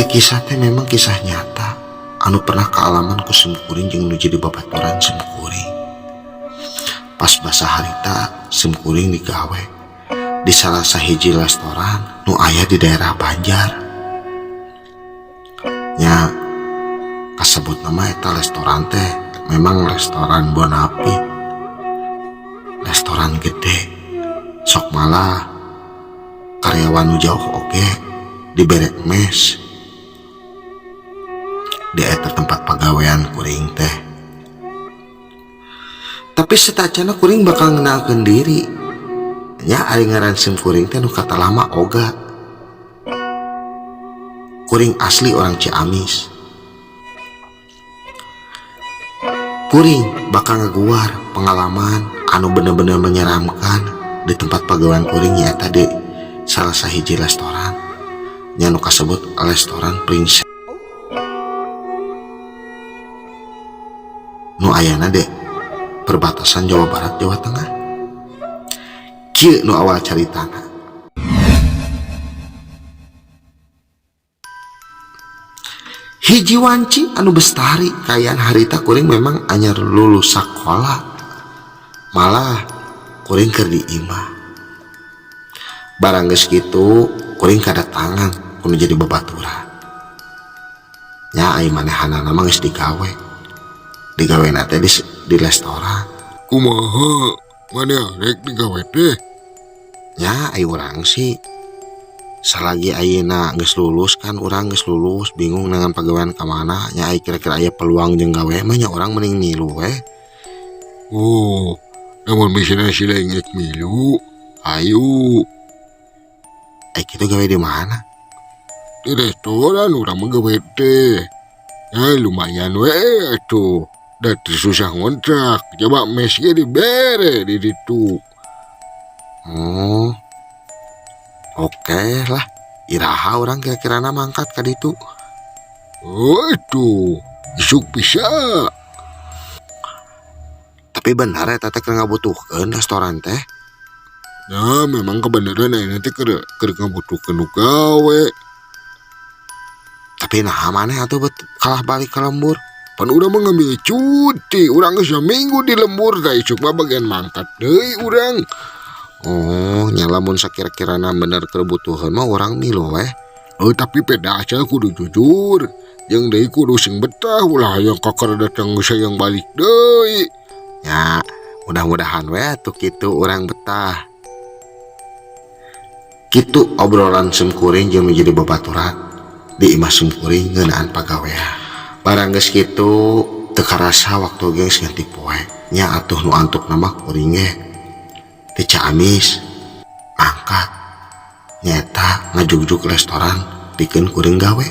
Ieu kisah teh memang kisah nyata anu pernah kaalaman ku simkuring jeung nu jadi babaturan simkuring. Pas basa harita simkuring digawe di salah sahiji restoran nu aya di daerah Banjar. Nya kasebut nama eta restoran teh memang restoran Bonafit. Restoran gede. Sok malah karyawan nu jauh oge dibere mes di eta tempat pagawean kuring teh. Tapi satacana kuring bakal ngenalkeun diri. Nya ari ngaran sim kuring teh nu kata lama Oga. Kuring asli orang Ciamis. Kuring bakal ngaguar pengalaman anu bener-bener menyeramkan di tempat pagawean kuring nyaeta di salah sahiji restoran. Nya nu kasebut restoran Princess. Nu ayana de perbatasan Jawa Barat Jawa Tengah. Kieu nu awal caritana. Hiji wanci anu bestari kaayaan harita kuring memang anyar lulus sakola. Malah kuring keur di imah. Barang geus kitu kuring kadatangan kudu jadi babaturan. Nya ai manehanana mah geus digawe. Digawena teh di restoran. Kumaha maneh rek digawe teh? Nya ai urang sih salagi ayeuna geus lulus kan urang geus lulus bingung dengan pagawean ka mana nya ai kira-kira aya peluang jeung gawe mah nya urang mending milu we. Oh, lamun misalnya si lain rek milu, ayo. Ai kitu gawe di mana? Di restoran urang mah gawe teh. Ya lumayan we atuh. Da teu susah ngontrak, coba mes ge dibere di ditu. Oh. Oke lah, iraha urang kira-kirana mangkat ka ditu. Oh itu, isuk bisa. Tapi benar eta teh keur ngabutuhkeun restoran teh. Nah, memang kebenaran ayeuna teh keur ngabutuhkeun nu gawe. Tapi naha maneh atuh bet kalah balik ka lembur. Pan urang mah ngambil cuti, urang geus saminggu di lembur tah isuk mah bagian mangkat deui urang. Oh, nya lamun sakira-kirana bener keur butuheun mah urang milu weh. Oh, tapi peda aja kudu jujur. Jeung deui kudu sing betah ulah hayang kakara datang geus hayang balik deui. Ya, mudah-mudahan we atuh kitu urang betah. Kitu obrolan simkuring jeung nu jadi babaturan di imah simkuring ngeunaan pagawean. Barang geus kitu teu karasa waktu geus ganti poe. Nya atuh nu antukna mah kuring ge di Ciamis mangkat nyaeta ngajugjug restoran pikeun kuring gawe.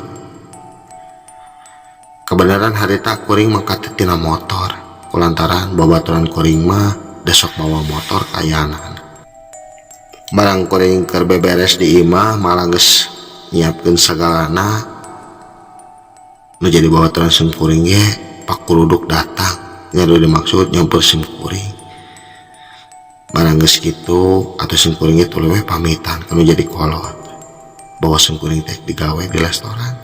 Kebenaran harita kuring mangkat teh tina motor kulantaran babaturan kuring mah desok mawa motor kayanan. Barang kuring keur beberes di imah malah geus nyiapkeun sagalana. Nu jadi babaturan sim kuring ge pakuruduk datang nya nu dimaksud nyamper sim kuring. Barang geus kitu atuh sim kuring ge tuluy we pamitan ka nu jadi kolot bahwa sim kuring teh digawe di restoran.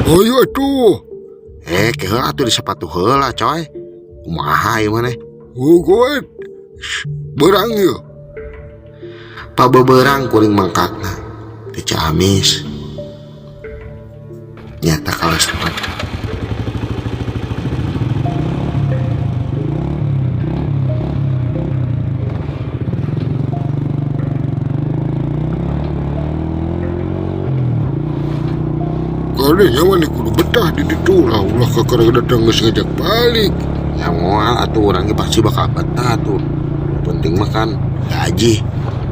Ayo atuh. Keheula atuh di sepatu heula coy. Kumaha ieu maneh? Oh, goet. Berang ieu. Pabeberang kuring mangkatna di Ciamis. Nyata ka restoran. Kade nya maneh kudu betah di ditu lah ulah kakara datang geus ngajak balik. Ya moal atuh urang ge pasti bakal betah atuh. Penting mah kan gaji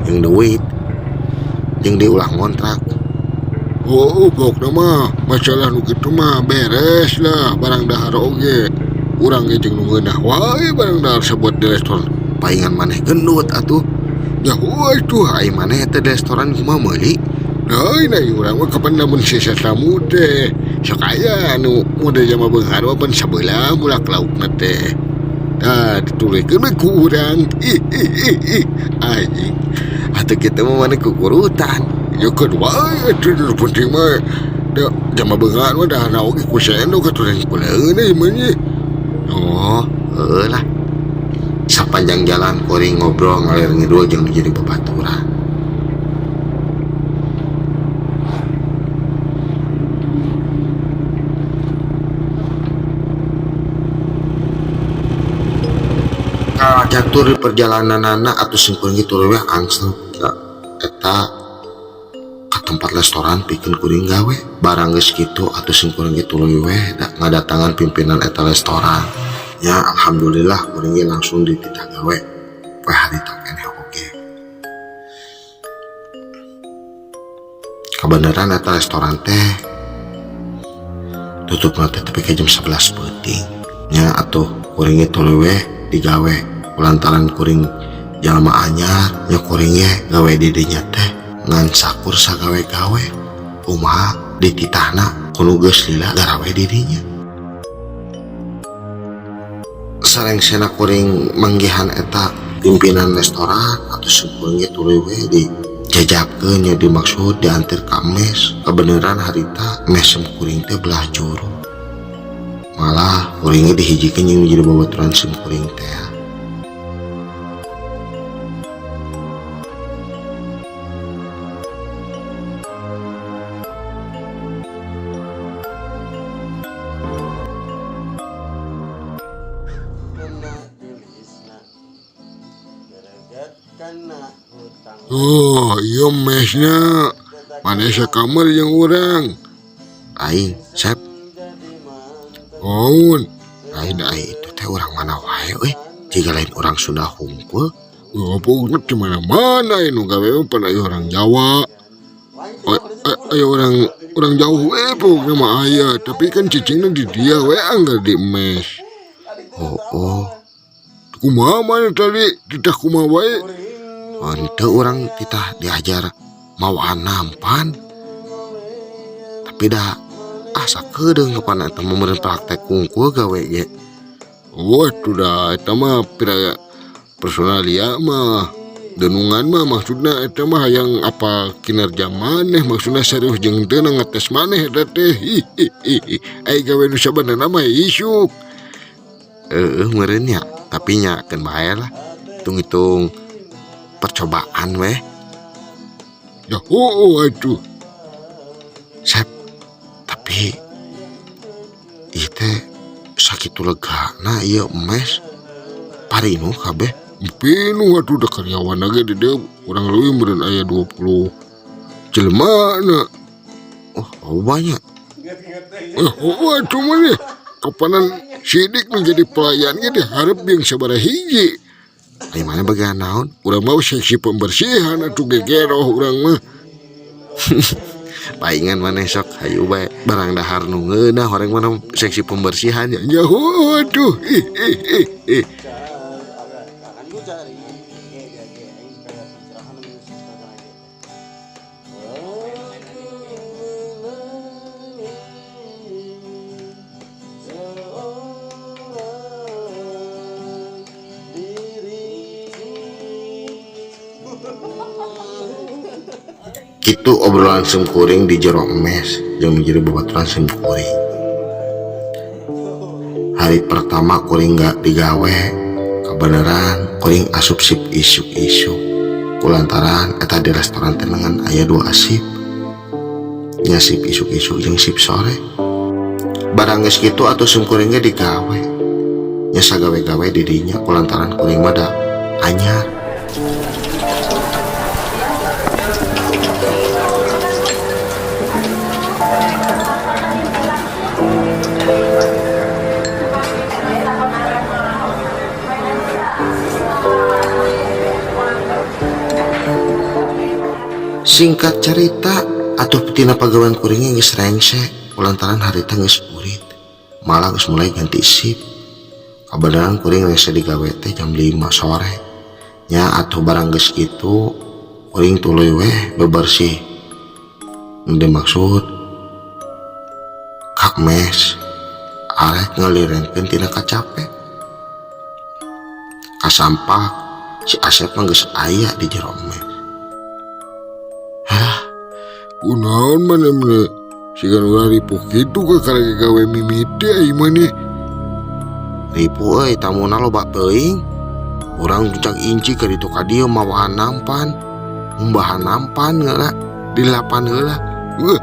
jeung duit jeung diulah ngontrak. Oh, pokna mah masalah nu kitu mah beres lah barang dahar oge. Urang ge jeung nu ngeunah wae barang dahar sabuat di restoran. Paingan maneh gendut atuh. Ya heueuh atuh ai maneh teh di restoran kumaha meuli? Lain ai urang mah kapan lamun sisa tamu teh. Sok aya anu model jama beunghar mah pan sabelah mulak laukna teh. Tah dituluykeun we ku urang. Ih ih ih ih. Anjing. Atuh kitu mah maneh kukurutan. Ya keun wae atuh nu penting mah da jama beungaan mah dahana oge ku sendok atuh lain ku leungeun euy mah nya. Oh, heueuh lah. Sapanjang jalan kuring ngobrol ngalir ngidul jeung nu jadi babaturan. Catur di perjalananana atuh simkuring ge tuluy we angseup ka eta ka tempat restoran pikeun kuring gawe. Barang geus kitu atuh simkuring ge tuluy we ngadatangan pimpinan eta restoran. Nya alhamdulillah kuring ge langsung dititah gawe poe harita keneh oge. Kabeneran eta restoran teh tutupna teh tepi ka jam 11 peuting. Nya atuh kuring ge tuluy we digawe kulantaran kuring jalma anyar nya kuring ge gawe di dinya teh ngan sakur sagawe-gawe kumaha dititahna kudu geus lila garawe di dinya. Sarengsena kuring manggihan eta pimpinan restoran atuh simkuring ge tuluy we dijajabkeun nya dimaksud diantar ka mes. Kabeneran harita mes simkuring teh belah juru. Malah kuring ge dihijikeun jeung jadi babaturan simkuring teh. Oh, ieu mesnya. Maneh sakamar jeung urang. Aing, Sep. Naon? Lain ai itu teh urang mana wae euy. Jiga lain urang Sunda hungkul. Oh, pokokna di mana-mana nu gawe mah pan aya orang Jawa. Aya orang jauh we pokokna mah aya, tapi kan cicingna di dia we anggar di mes. Oh, oh. Kumaha maneh tadi titah kumaha wae? Henteu urang titah diajar mawa nampan. Tapi dah sakedeung kapan eta mah meureun praktek hungkul gawe ge. Waduh dah eta mah pira personalia mah denungan mah maksudna eta mah hayang apa kinerja maneh maksudna serius jeung teu ngetes maneh eta teh. Ai gawe nu sabenerna mah isuk. Heueuh meureun nya, tapi nya keun bae lah. Hitung-hitung percobaan weh. Ya heueuh atuh. Sep, tapi ieu teh sakitu legana ieu mes parinu kabeh. Pinuh atuh da karyawan ge di dieu urang leuwih meureun aya 20 jelema na. Oh, loba nya. Heueuh atuh mah kapanan sidik nu jadi pelayan ge dihareup jeung sabaraha hiji. Ai maneh bagian naon? Urang mah seksi pembersihan atuh gegeroh urang mah. Paingan maneh sok hayu bae barang dahar nu ngeunah horeng mana seksi pembersihan nya. Ya heueuh atuh. Kitu obrolan simkuring di jero mes jeung jadi babaturan simkuring. Hari pertama kuring gak digawe, kebenaran kuring asup sip isuk-isuk. Kulantaran eta di restoran teh ngan aya 2 sip. Nya sip isuk-isuk jeung sip sore. Barang geus kitu atuh simkuring ge digawe. Nya sagawe-gawe di dinya kulantaran kuring mah da anyar. Singkat cerita, atuh tina pagawean kuringnya geus rengse kulantaran harita geus burit. Malah geus mulai ganti sip. Kabeneran kuring rengse digawe teh jam 5 sore. Nya atuh barang geus kitu kuring tuluy weh bebersih. Nu dimaksud ka mes arek ngalirenkeun tina kacape. Ka sampah Si Asep mah geus aya di jero mes. Halah, Kunaon maneh mene siga nu ripuh kitu ka karek gawe mimiti ai maneh. Ripuh euy, tamuna loba teuing. Urang uncang inci ka ditu ka dieu mawaan nampan. Ngumbahan nampan heula, dilapan heula. Wah,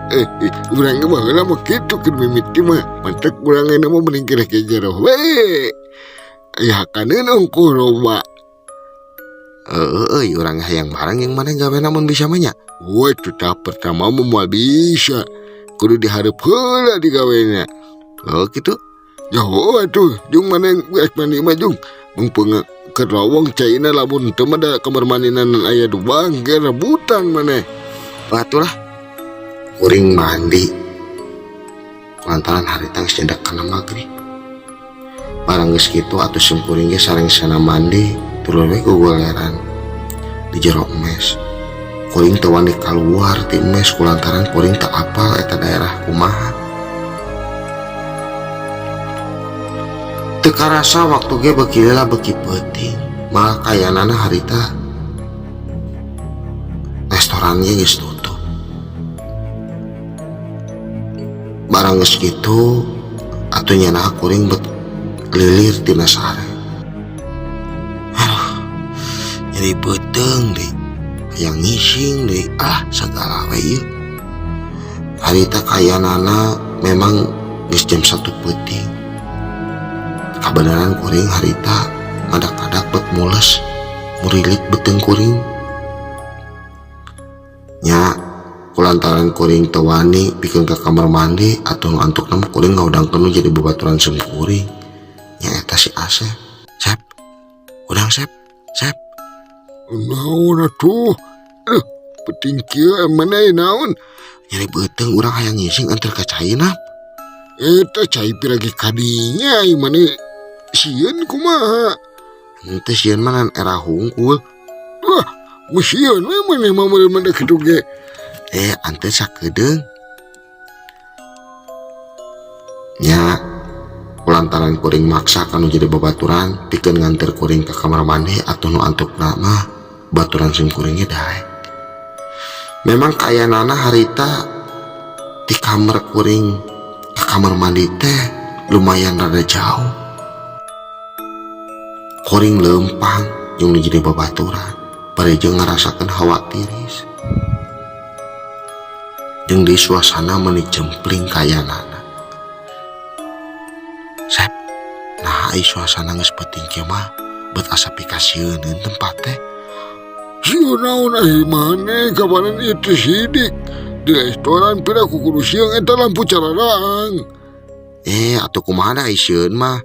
urang ge baheula mah kitu keur mimiti mah. Mantek urang ayeuna mah mending keneh ke jero we. Aya hakaneun ongkoh loba. Heeh euy, urang hayang bareng jeung maneh gawe mun bisa mah nya. Wah, itu tahap pertama mah moal bisa. Kudu dihareup heula digawena. Oh kitu. Ya heuh atuh, jung maneh geus mandi mah jung. Mungpeung keur lowong caina lamun teu mah da kamar mandina aya dubang ge rebutan maneh. Atuh lah. Kuring mandi. Lantaran harita geus nyedak kana magrib. Barang geus kitu atuh sim kuring ge sarengsana mandi tuluy we gogoleran di jero mes. Kuring teu wani kaluar ti mes kulantaran kuring teu apal eta daerah kumaha. Teu karasa waktu ge beuki lila beuki peuting, malah kayanana harita restoran ge geus tutup. Barang geus kitu atuh nyana kuring bet lilir tina sare. Aduh, nyeri beuteung deui, hayang ngising deui, ah sagala we ieu. Harita kayanana memang geus jam 1 peuting. Kabeneran kuring harita ngadak-ngadak bet mules, murilik beuteung kuring. Nya kulantaran kuring teu wani pikeun ka kamar mandi atuh nu antukna mah kuring ngaudangkeun nu jadi babaturan sim kuring. Nya eta si Asep. Sep, udang Sep, Sep. Naon atuh? Aduh, penting kieu maneh naon? Nyeri beuteung urang hayang ngising anteur ka caina. Eta cai piragi kadinya ai maneh sieun kumaha? Henteu sieun mah ngan era hungkul. Wah, mun sieun we maneh mah meureun mah kitu ge. Anteur sakedeung. Nya kulantaran kuring maksa kanu jadi babaturan pikeun nganter kuring ka kamar mandi atuh nu antukna mah baturan sim kuring ge daek. Memang kayanana harita di kamar kuring ka kamar mandi teh lumayan rada jauh. Kuring leumpang jeung nu jadi babaturan bari jeung ngarasakeun hawa tiris. Jeung di suasana meuni jempling kayanana. Sep, nah ai suasana geus peuting kieu mah bet asa pikasieuneun tempat teh. Sieun naon ai maneh kabaran ieu teh sidik. Di restoran pira ku kudu sieun eta lampu cararang. Atuh kumaha da ai sieun mah.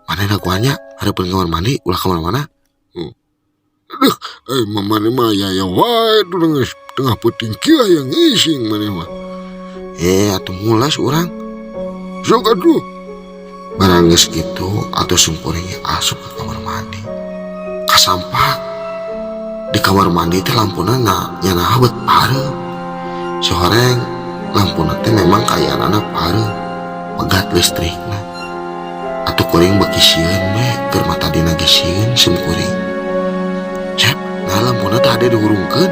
Maneh dagoan nya hareupeun kamar mandi ulah ka mana-mana. Aduh, mah maneh mah aya wae tuh geus tengah peuting kieu hayang ngising maneh mah. Atuh mulas urang. Sok atuh. Barang geus kitu atuh sungkuring asup ke kamar mandi. Kasampak di kamar mandi teh lampuna na nyana bet pareup. Sehoreng lampuna teh memang kayanana pareup, pegat listrikna. Atuh kuring beuki sieun we keur mata dina ge sieun sim kuring. Cep, nah lampuna teh ade dihurungkeun.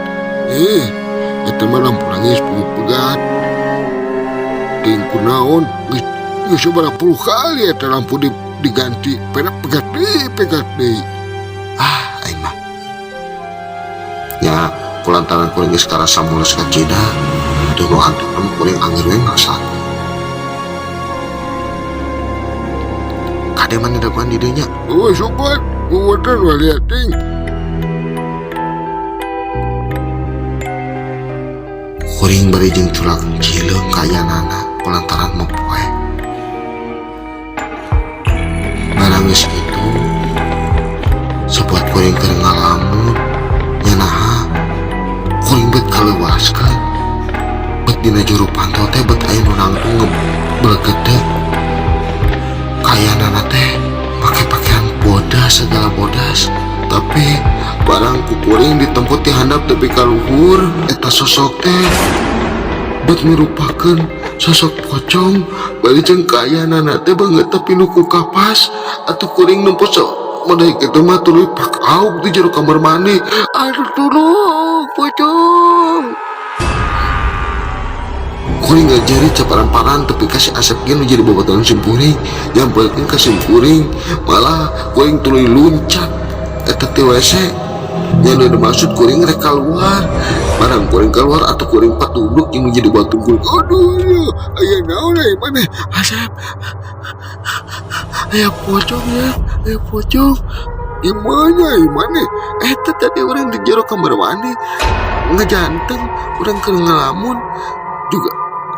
Eta mah lampuna geus pegat. Teuing kunaon geus geus sabaraha puluh kali eta lampu diganti, pegat pegat deui, pegat deui. Ah, aing mah. Nya kulantaran kuring geus karasa mules ka cida, atuh nu antukna mah kuring angger we maksa. Kade maneh dagoan di dieu nya? Oh, sobat, kuwatan waliat ting. Kuring bari jeung culak cileung kayanana kulantaran mopoe. Barang geus kitu, sabuat kuring keur ngalamun, nya naha kuring bet kaleuwaskeun. Bet dina juru panto teh bet aya nu nangtung ngeblegedeg. Kayanana teh make pakaian bodas segala bodas, tapi barang ku kuring ditempo ti handap tepi ka luhur eta sosok teh bet merupakeun sosok pocong bari jeung kayanana teh beungeut tapi nu ku kapas atuh kuring nempo Maneh kitu mah tuluy pak auk di jero kamar mandi. Aduh, tulung, pocong. Kuring ngajerit saparan-paran tepi ka si Asep ge nu jadi babaturan simkuring nyamperkeun ka simkuring, malah kuring tuluy luncat eta ti WC nya. Nu dimaksud kuring rek kaluar. Barang kuring keluar atau kuring patuduk jeung nu jadi batur kuring. Aduh, aya naon euy maneh, Asep? Aya pocong ya, aya pocong. Di mana, di mana? Eta tadi urang di jero kamar mandi ngejanteng, urang keur ngelamun juga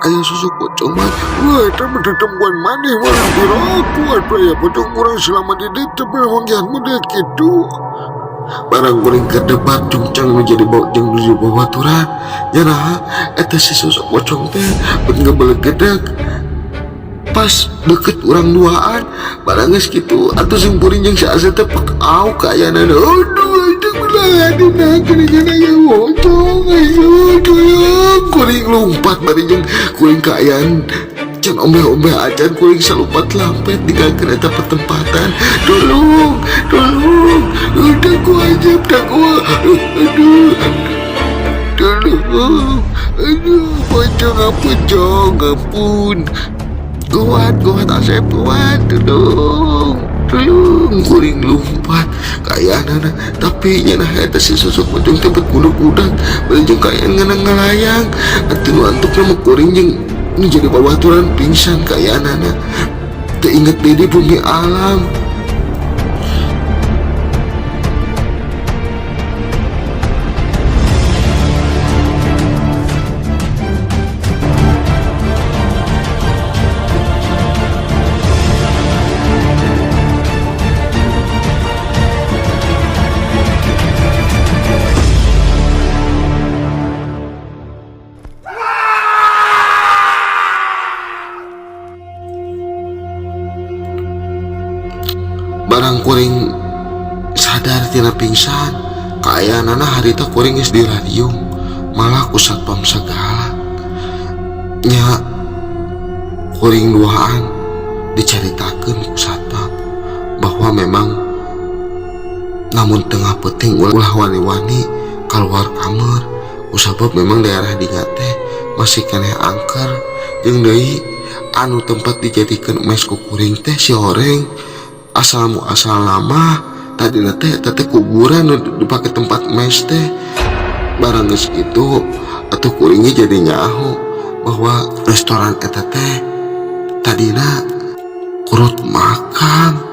aya sosok pocong mah. Wah, eta mah tetembuan maneh mah, piraku atuh aya pocong. Urang selama di dieu teu pernah manggihan model kitu. Barang kuring keur debat cungcang nu jadi bawa jeung nu jadi babaturan nya, naha eta si sosok pocong teh bet ngebelegedeg pas deket urang duaan. Barang geus kitu atuh simkuring jeung si Asep teh pak au kaayana. Aduh, aduh, ulah dina geuningan aya pocong, aduh, tolong. Kuring lompat bari jeung kuring kaayaan can ombe-ombe acan, kuring salumpat lampet ninggalkeun eta pertempatan. Tolong, tolong, udah ku aja, udah ku, aduh, tolong, aduh, pocong, ampun, cong, ampun. Kuat, kuat, Asep, kuat, tolong, tolong. Kuring lompat kayak anak, tapi nya eta si sosok pocong teh bet kudak-kudak bari jeung kaayaan ngeunang ngalayang. Atuh nu antukna mah kuring jeung nu jadi babaturan pingsan kaayaanana, teu inget deui di bumi alam. Barang kuring sadar tina pingsan, kaayaanana harita kuring geus dirariung malah ku satpam segala nya. Kuring duaan dicaritakeun ku satpam bahwa memang lamun tengah peuting ulah wani-wani keluar kamar, kusabab memang daerah dinya teh masih keneh angker. Jeung deui anu tempat dijadikan mes ku kuring teh si horeng asal muasal nama tadina teh eta teh kuburan nu dipake tempat mes teh. Barang geus kitu atuh kuringnya jadi nyaho bahwa restoran eta teh tadina kurut makam.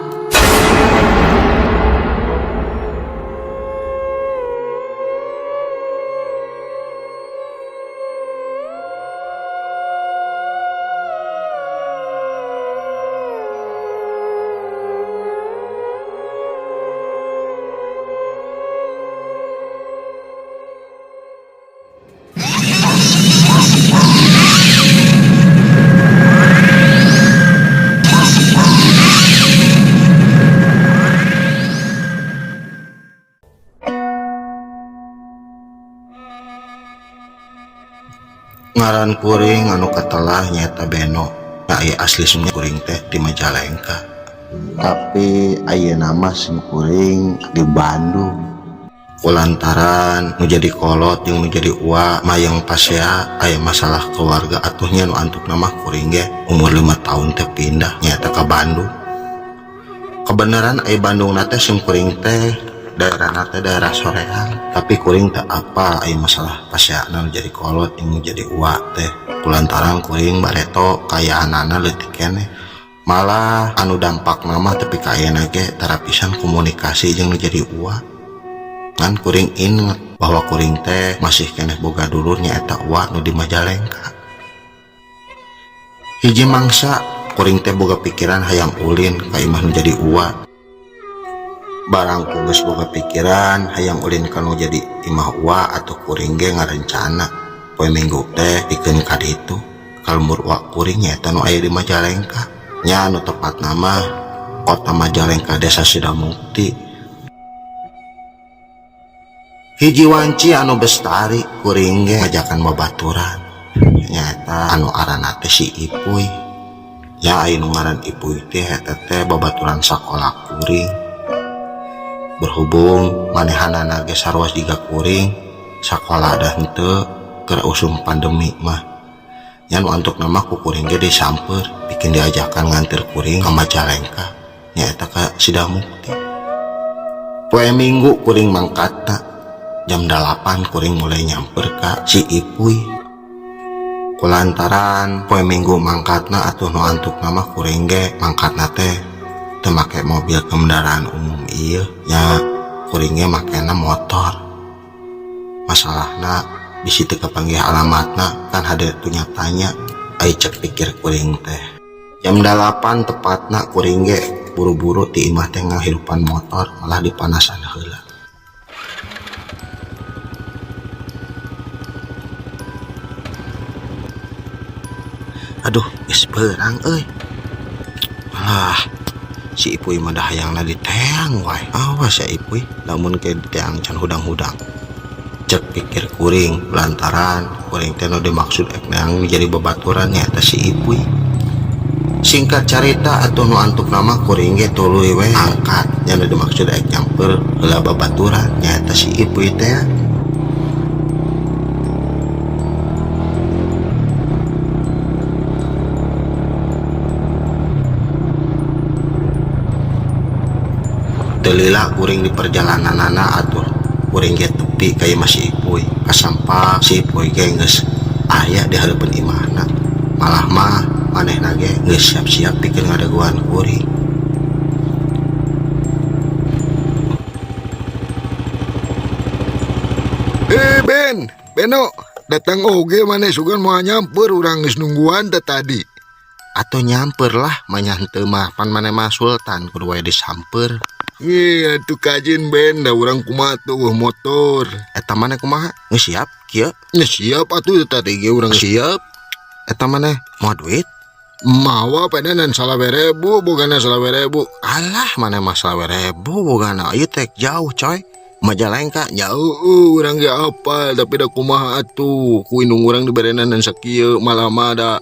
Ngaran kuring anu katelah nyaeta Beno. Aya asli kuring teh di Majalengka, tapi ayeuna mah sim kuring di Bandung kulantaran nu jadi kolot jeung nu jadi uwa mayeng pasea aya masalah keluarga. Atuhnya nu antukna mah kuring ge umur 5 tahun teh pindah nyaeta ke Bandung. Kebenaran aya Bandung teh sim kuring teh daerah teh daerah Soreang, tapi kuring teh apa aya masalah paseana nu jadi kolot jeung nu jadi uwa teh kulantaran kuring bareto kaayaanana leutik keneh, malah anu dampak mah tepi ka ayeuna ge tara pisan komunikasi jeung nu jadi uwa. Ngan kuring inget bahwa kuring teh masih keneh boga dulur, nyaeta uwa nu di Majalengka. Hiji mangsa kuring teh boga pikiran hayang ulin ka imah nu jadi uwa. Barang ku geus boga pikiran hayang ulin ka nu jadi imah uwa, atau kuring ge ngarencana poe Minggu teh pikeun ka ditu ka lembur uwa kuring, nyaeta nu aya di Majalengka nya, anu tepatna mah Kota Majalengka, Desa Sidamukti. Hiji wanci anu bestari kuring ge ngajakan babaturan, nyaeta anu aranna teh si Ipuy. Ya, aya nu ngaran Ipuy teh eta teh babaturan sakola kuring. Berhubung manehanana ge sarua jiga kuring sakola da henteu keur usum pandemi mah. Nya nu antukna mah ku kuring ge disamper bikin diajakan nganter kuring ka Majalengka nyaeta ka Sidamukti. Poe Minggu kuring mangkatna jam 8 kuring mulai nyamper ka si Ipuy. Kulantaran poe Minggu mangkatna atuh nu antukna mah kuring ge mangkatna teh teu make mobil kendaraan umum ieu nya kuring ge makena motor. Masalahna bisi teu kapanggih alamatna kan hade tunya tanya ai cek pikir kuring teh. Jam 8 tepatna kuring ge buru-buru ti imah teh ngahirupan motor malah dipanasan heula. Aduh, geus beurang euy. Alah, si Ipuy mah da hayangna diteang wae. Awas ya Ipuy, lamun ke diteang can hudang-hudang. Cek pikir kuring lantaran kuring teh nu dimaksud ek neang jadi babaturan nyaeta si Ipuy. Singkat carita atuh nu antukna mah kuring ge tuluy we angkat nya nu dimaksud ek nyamper heula babaturan nyaeta si Ipuy teh. Teu lila kuring di perjalananana atuh kuring ge tepi ka imah si Ipuy. Kasampak si Ipuy ge geus aya di hareupeun imahna. Malah mah manehna ge geus siap-siap pikeun ngadaguan kuring. Ben, Beno, datang oge maneh sugan moal nyamper urang geus nungguan teh tadi. Atuh nyamper lah, manya henteu mah pan maneh mah sultan kudu wae disamper. Ih, atuh kajeun Ben, da urang kumaha tuh motor. Eta maneh kumaha? Geus siap kieu? Geus siap atuh tadi ge urang siap. Eta maneh moal duit? Mawa penanan 25.000, bogana 25.000. Alah, maneh mah 25.000 bogana. Ieu teh jauh coy. Majalengka jauh urang ge apal tapi da kumaha atuh ku indung urang diberenan sakieu malah mah da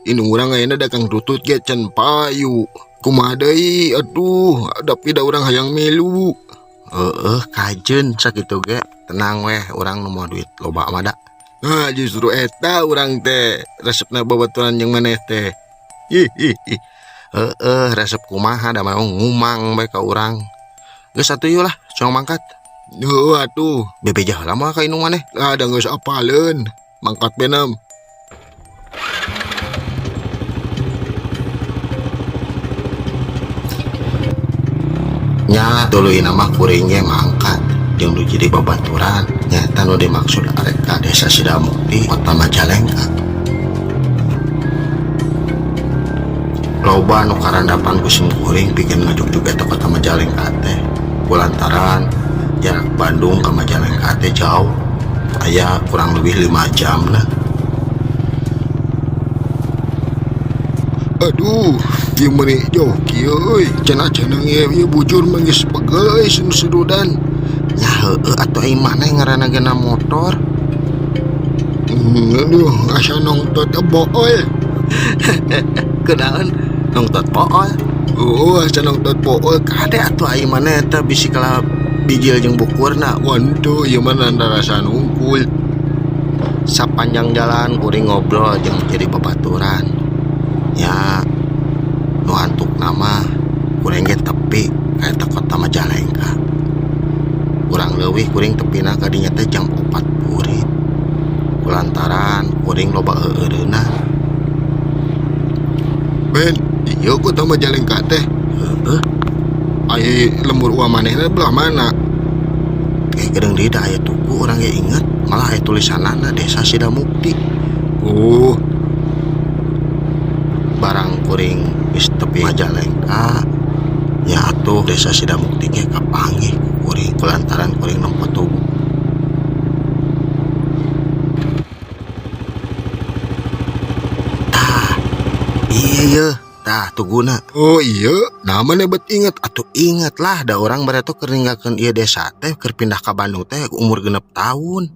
indung urang ayeuna da Kang Tutut ge can payu. Kumaha deui atuh tapi da urang hayang milu. Heeh, kajeun sakitu ge tenang weh urang nu moal duit loba mah da. Nah, justru eta urang teh resepna babaturan jeung maneh teh. Hihihi. Heeh, resep kumaha da mah ngumang bae ka urang. Geus atuh ieu lah, cong mangkat. Heuh atuh, bebeja heula mah ka indung maneh. Lah da geus apaleun, mangkat benam. Nya tuluyna mah kuring ge mangkat jeung nu jadi babaturan nyaeta nu dimaksud arek ka Desa Sidamukti Kota Majalengka. Loba nu karandapan ku sim kuring pikeun ngajugjug eta Kota Majalengka teh kulantaran jarak Bandung ka Majalengka teh jauh aya kurang lebih 5 jam lah. Aduh, ieu meuni jauh kieu euy, cenah cenah ieu ieu bujur mah geus pegel euy sedudan. Nya heueuh atuh ai maneh ngaranna ge na motor. Aduh, asa nongtot bool. Kunaon nongtot pool? Oh, asa nongtot pool. Kade atuh ai maneh teh bisi kalah bijil jeung bukurna. Waduh, ieu mah rasa nungkul. Sapanjang jalan kuring ngobrol jeung jadi babaturan. Ya, nu antukna mah kuring ge tepi ka eta Kota Majalengka. Kurang leuwih kuring tepina ka dinya teh jam 4 burit. Kulantaran kuring loba eueureunna. Ben, ieu Kota Majalengka teh. Heeh. Ai lembur uang manehna belah mana? Kayak gedeng deui da aya tugu urang ge inget, malah aya tulisanana Desa Sidamukti. Oh. Barang kuring geus tepi Majalengka, nya atuh Desa Sidamukti ge kapanggih ku kuring kulantaran kuring nempo tugu. Tah, iya ye, tah tuguna. Oh iya, nah maneh bet inget? Atuh inget lah, da urang bareto keur ninggalkeun ieu desa teh keur pindah ka Bandung teh umur 6 tahun.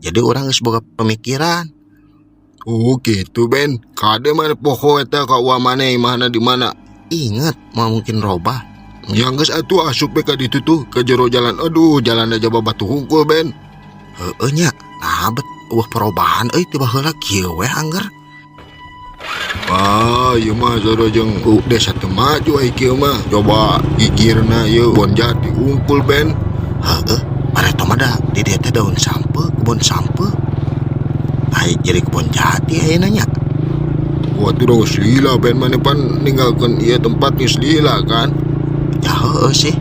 Jadi urang geus boga pemikiran. Oh gitu Ben, kade maneh poho eta ka uang maneh imahna di mana? Inget, moal mungkin robah. Nya geus atuh asup we ka ditu tuh ka jero jalan. Aduh, jalan aja babatu hungkul, Ben. Heueuh nya, nah bet eueuh perubahan euy ti baheula kieu weh angger. Ah, ieu mah sarua jeung desa teu maju ai kieu mah. Coba gigirna ieu kebon jati hungkul, Ben. Heueuh, bareto mah da di dieu teh daun sampeu, kebon sampeu. Ai jadi kebon jati ayeuna nya. Wah, tuh udah geus lila, Ben, maneh pan ninggalkeun ieu tempat geus lila kan. Ya heueuh sih.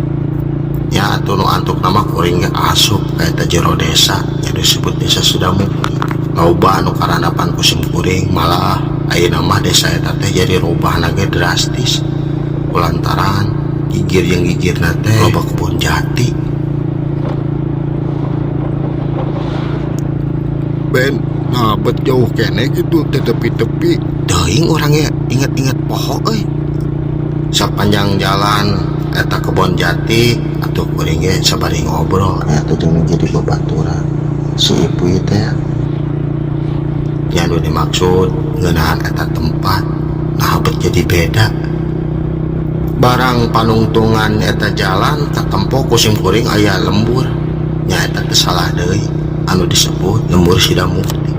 Ya atuh nu antukna mah kuring ge asup ka eta jero desa nya disebut Desa Sidamukti. Loba anu karandapan ku sim kuring malah ayeuna mah desa eta teh jadi rubahna ge drastis. Kulantaran gigir jeung gigirna teh loba kebon jati. Ben, nah bet jauh keneh gitu teh tepi-tepi. Teuing urang ge inget-inget poho euy. Sapanjang jalan eta kebon jati atuh kuring ge sabari ngobrol atuh jeung jadi babaturan si ibu teh. Nya anu dimaksud ngeunaan eta tempat nah bet jadi beda. Barang panungtungan eta jalan katempo ku sim kuring aya lembur. Nya eta teh salah deui anu disebut lembur Sidamukti.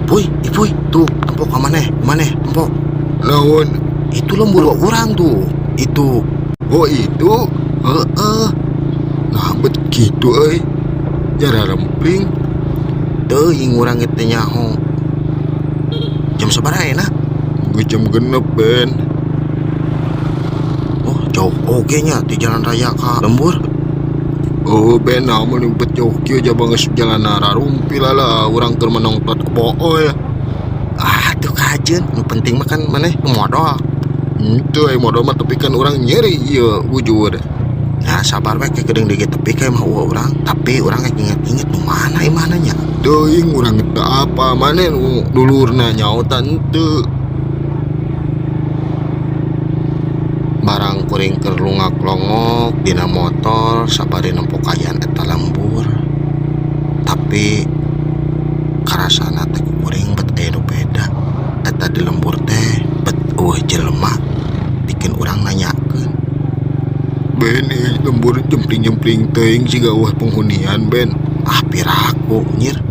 Puy, ipuy, tuh tempo ka maneh, maneh tempo. Naon? Itu lembur urang tuh. Itu. Oh, itu? Heeh. Nah, bet kitu euy. Jara rempling. Teuing urang ge teu nyaho. Jam sabaraha ayeuna? Geus jam 6, Ben. Oh, jauh oge nya di jalan raya ka lembur. Oh, Ben, nah mun bet jauh kieu jaba geus jalan rarumpil lah urang keur menongtot bool. Ah, tuh kajeun. Nu penting mah kan maneh modal. Henteu ai modal mah tapi kan urang nyeri ieu bujur. Ya sabar we ke geudeung deui tepi ka mah eueuh urang, tapi urang rek inget-inget nu mana imahna nya. Teuing urang teu apa maneh nu dulurna nyaotan henteu. Barang kuring keur lungak-longok dina motor sabari nempo kaayaan eta lembur. Tapi karasana teh ku kuring bet aya nu beda. Eta di lembur teh bet eueuh jelema bikin urang nanyakeun. Ben, ieu lembur jempling-jempling teuing siga eueuh penghunian, Ben. Ah, piraku nyir.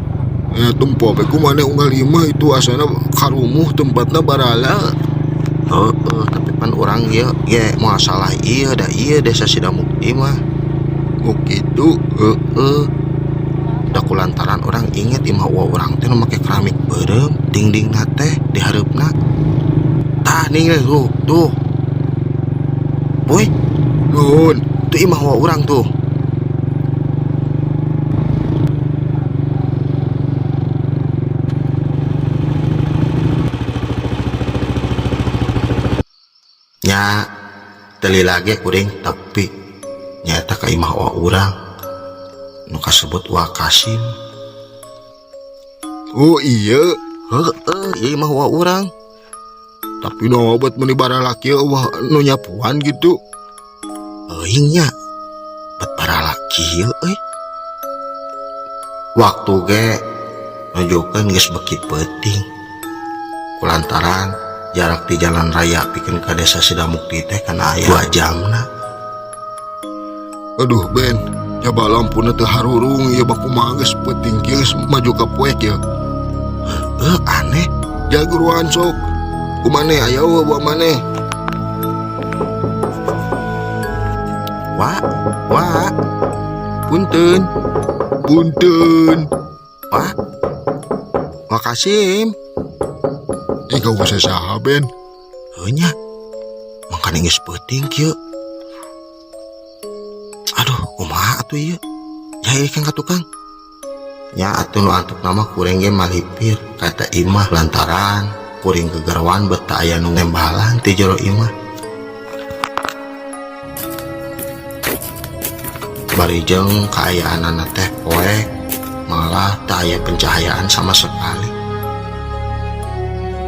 Ya tempo we ku maneh unggal imah itu asana karumuh tempatna barala. Heeh, tapi pan urang ieu ge moal salah ieu da ieu desa Sidamukti mah. Oh kitu. Heeh. Da kulantaran urang inget imah uwa urang teh nu make keramik beureum, dingdingna teh di hareupna. Tah nih tuh, tuh. Boy, Nuhun. tuh imah uwa urang tuh. Nya teli lagi kuring tepi nyata ka imah uwa urang nu kasebut Wa Kasim. Oh iya, heeh, ieu imah uwa urang. Tapi nu obat meuni barala kieu eueuh nu nyapuan gitu. Euing nya bet barala kieu euy. Waktu ge nunjukkeun geus beuki peuting. Kulantaran jarak di jalan raya pikeun ka desa Sidamukti teh kana aya 2 jamna. Aduh Ben, coba lampuna teu harurung ieu bakumaha geus peuting kieu geus maju ka poek ieu. Heuh, aneh. Jaguruan sok. Kumaneh aya eueuh buah maneh. Wa, wa. Punten. Punten. Wa. Wa Kasim. Kau bisa saha, Ben? Heuh nya. Mangkana geus peuting kieu. Aduh, kumaha atuh ieu? Jahil kan ka tukang. Nya atuh nu antukna mah kuring ge malipir ka eta imah lantaran kuring gegerwan bet teu aya nu nembalan ti jero imah. Bari jeung kaayaanana teh poek malah teu aya pencahayaan sama sekali.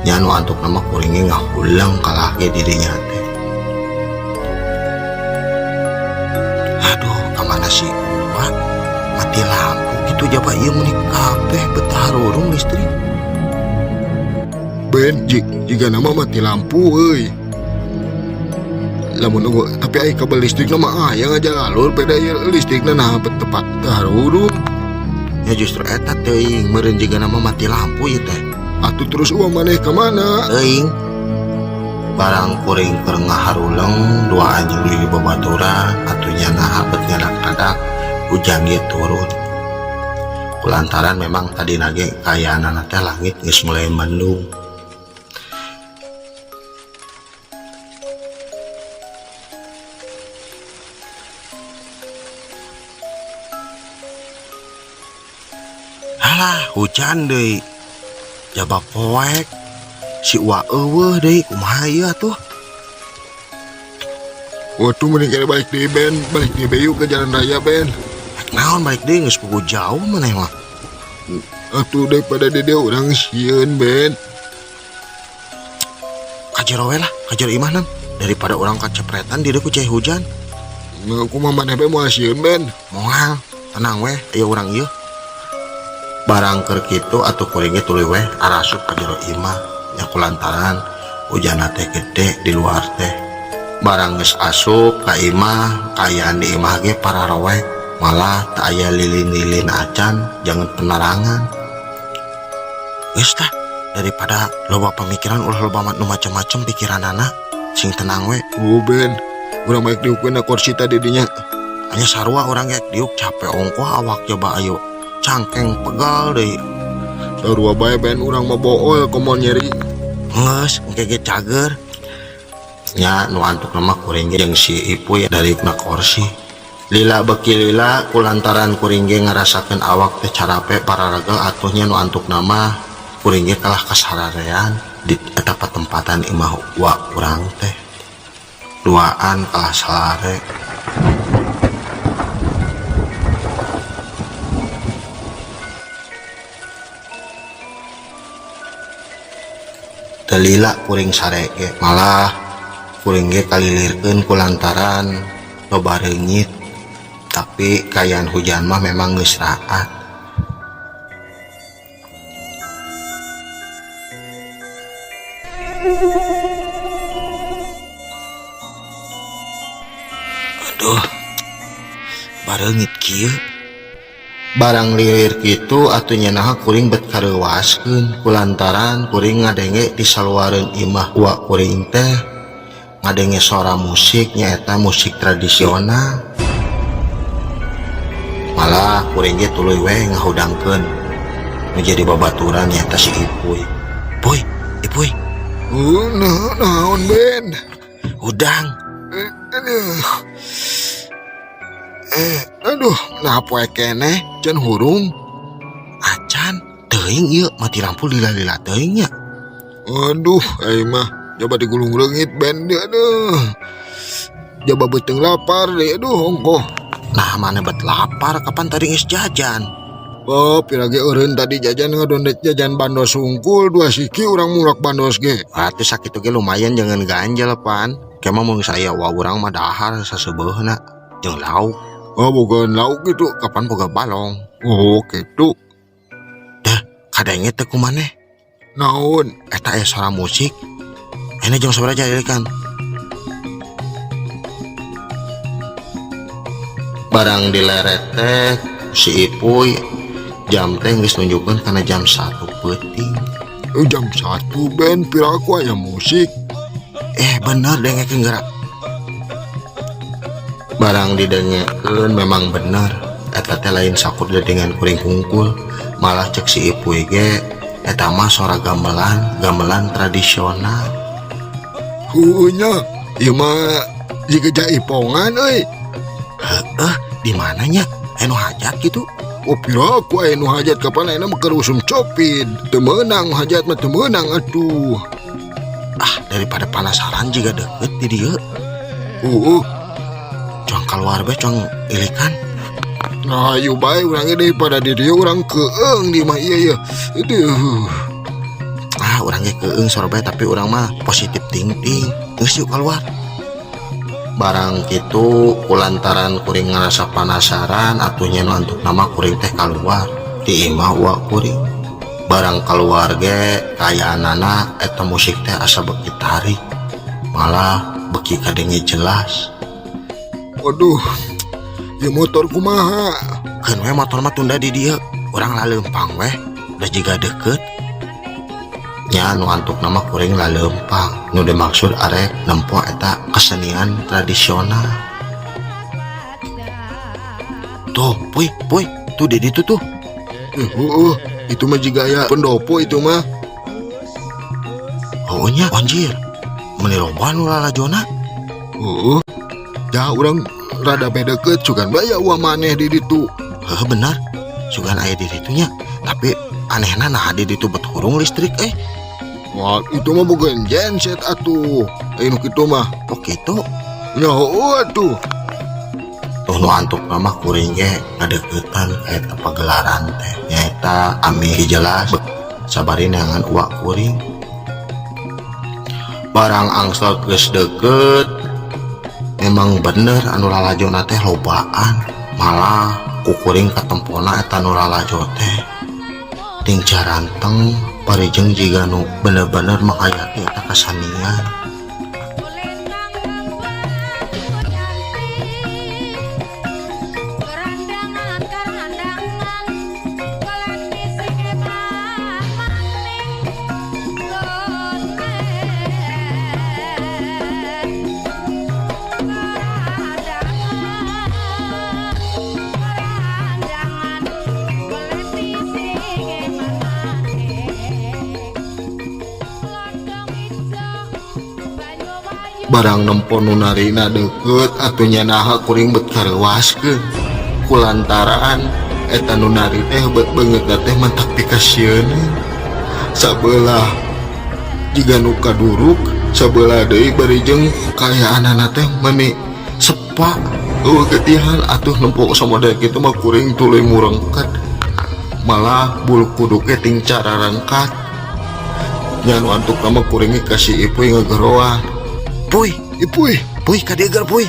Nya nu antukna mah kuring ge ngahuleng kalah ge dirinya teh. Aduh, kamana si Uwa? Mati lampu gitu jaba ieu meuni kabeh bet harurung listrik. Ben, jiga nama mati lampu euy. Lamun eueuh tapi ai kabel listrikna mah aya ngajalalur beda ieu listrikna nah tepat teu harurung. Ya justru eta teuing meureun jigana mah mati lampu ieu teh. Atuh terus uang maneh ka mana? Teuing. Barang kuring keur ngaharuleng dua anjing di babaturan atuh nya naha bet ngadak-ngadak hujan ge turun. Kulantaran memang tadi nage kaayaanana teh langit geus mulai mendung. Halah hujan deui. Jaba poek. Si Uwa eueuh deui kumaha ieu atuh? Waduh mending kene balik deui Ben, balik deui be yuk ke jalan raya Ben. Rek naon balik deui geus puguh jauh maneh mah. Atuh daripada di dieu urang sieun Ben. Ka jero we lah, ka jero imah nam. Daripada urang kacepretan di dieu ku cai hujan. Nah, kumaha maneh be moal sieun Ben? Moal, tenang we, aya urang ieu. Barang keur kitu atuh kuring ge tuluy we arasup ka jero imah nya kulantaran hujanna teh gede di luar teh. Barang geus asup ka imah, kaayaan di imah ge pararowek, malah teu aya lilin-lilin acan jangan penerangan. Geus tah, daripada loba pamikiran ulah loba nu macem-macem pikiranana, sing tenang we. Oh Ben, urang balik diuk we na kursi tadi dinya. Anya sarua urang ge diuk capek ongkoh awak coba ayo. Cangkeng pegal deui. Sarua bae Ben urang mah bool komo nyeri. Geus, engke ge cager. Nya nu antukna mah kuring ge jeung si Ipuy dari na kursi. Lila beki lila kulantaran kuring ge ngarasakeun awak teh carape pararaga atuh nya nu antukna mah kuring ge kalah kasararean di eta patempatan imah wa urang teh. Duaan kalah salare. Teu lila kuring sare ge, malah kuring ge kalilirkeun kulantaran loba reungit. Tapi kaayaan hujan mah memang geus raat. Aduh, bareungit kieu. Barang lilir kitu atuh nya naha kuring bet kareuwaskeun kulantaran kuring ngadenge di saluareun imah uwa kuring teh ngadenge sora musik nyaeta musik tradisional. Malah kuring ge tuluy we ngahudangkeun nu jadi babaturan nyaeta si Ipuy. Puy, Ipuy. Nah, naon Ben? Hudang. Aduh. Aduh, nah poe keneh can hurung. Acan, teuing ieu mati lampu lila-lila teuing nya. Aduh, ai mah coba digulung reungit Ben deui aduh. Coba beuteung lapar deui aduh ongkoh. Nah, mana bet lapar kapan tadi geus jajan? Oh, pira ge eureun tadi jajan ngadondet jajan bandos sungkul dua siki urang mulak bandos ge. Atuh sakitu ge lumayan jangan ganjel pan. Kemah mun saya wa urang mah dahar sasebeuhna jeung lauk. Oh, boga lauk gitu. Kapan boga balong? Oh, gitu. Deh, kadenge teh kumaneh? Naon? Eta aya suara musik. Ini jam sabaraha jadi kan? Barang dileret teh si Ipuy jam teh geus nunjukkeun kana jam 1 peuting. Jam 1 Ben, pira aku aya musik. Bener dengekeun geura. Barang didengekeun memang bener eta teh lain sakur dengan kuring hungkul, malah cek si Ipuy ge eta mah sora gamelan, gamelan tradisional. Heueuh nya, ieu mah jiga jaipongan euy. Heeh, di mananya? Anu hajat gitu? Oh, pira aku aya nu hajat kapan ayeuna mah keur usum Covid. Teu meunang hajat mah teu meunang atuh. Ah, daripada penasaran jiga deket di dieu. Heueuh. Cuang keluar be, cuang ilikan. Nah, ayo bae urang ge daripada di dieu urang keung di mah ieu ieu. Aduh. Ah, urang ge keung sore bae tapi urang mah positif thinking. Geus yuk keluar. Barang kitu kulantaran kuring ngarasa penasaran atuh nya nu antuk nama kuring teh kaluar di imah uwa kuring. Barang keluar ge kaayaanana eta musik teh asa beuki tarik. Malah beuki kadenge jelas. Waduh, ieu motor kumaha? Keun we motor mah tunda di dieu, urang laleumpang weh, da jiga deukeut. Nya nu antukna mah kuring laleumpang, nu dimaksud arek nempo eta kesenian tradisional. Tuh, Puy, Puy, tuh di ditu tuh. Heueuh, itu mah jiga aya pendopo itu mah. Heueuh nya, anjir. Meuni loba nu lalajona. Heueuh. Ja urang rada be deukeut sugan bae aya uang maneh di ditu. Heueuh bener. Sugan aya di ditu nya, tapi anehna nah di ditu bet hurung listrik eh. Wah, itu mah bukan genset atuh. Aya nu kitu mah. Oh kitu. Nya heueuh atuh. Tuh nu antukna mah kuring ge ngadeuketan ka eta pagelaran teh. Nyaeta amih jelas sabari neangan uak kuring. Barang angsal geus deukeut, memang bener anu lalajona teh lobaan. Malah ku kuring katempona eta nu lalajo teh. Ting caranteng parijeng jiga nu bener-bener menghayati eta kasanian. Barang nempo nu narina deukeut atuh nya naha kuring bet kareuwaskeun. Kulantaran eta nu nari teh bet beungeutna teh mantak pikasieun. Sabelah jiga nu kaduruk, sabelah deui bari jeung kaayaanana teh meuni sepa. Eueuh getihan atuh nempo samodel kitu mah kuring tuluy murengket. Malah bulu kuduk ge ting cararengkat. Nya nu antukna mah kuring ge ka si Ipuy ngageroan. Puy, Ipuy, Puy, ka dieu ger Puy.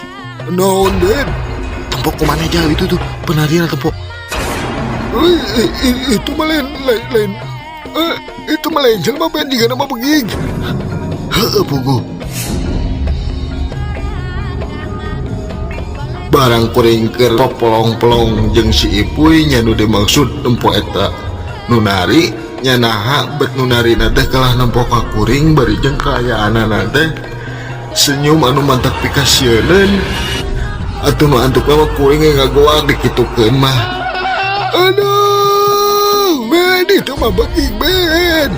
Naon Den? Tempo kumaha jauh itu tuh penarian tempo. Itu mah lain, lain, lain. Itu mah lain jelema Ben jiga nama begig. Heueuh puguh. Barang kuring keur popolong-polong jeung si Ipuy nya nu dimaksud nempo eta nu nari nya naha bet nu narina teh kalah nempo ka kuring bari jeung kaayaanana teh senyum anu mantak pikasieuneun. Atuh nu antukna mah kuring ge ngagoak dikitukeun mah. Aduh, Ben itu mah begig Ben.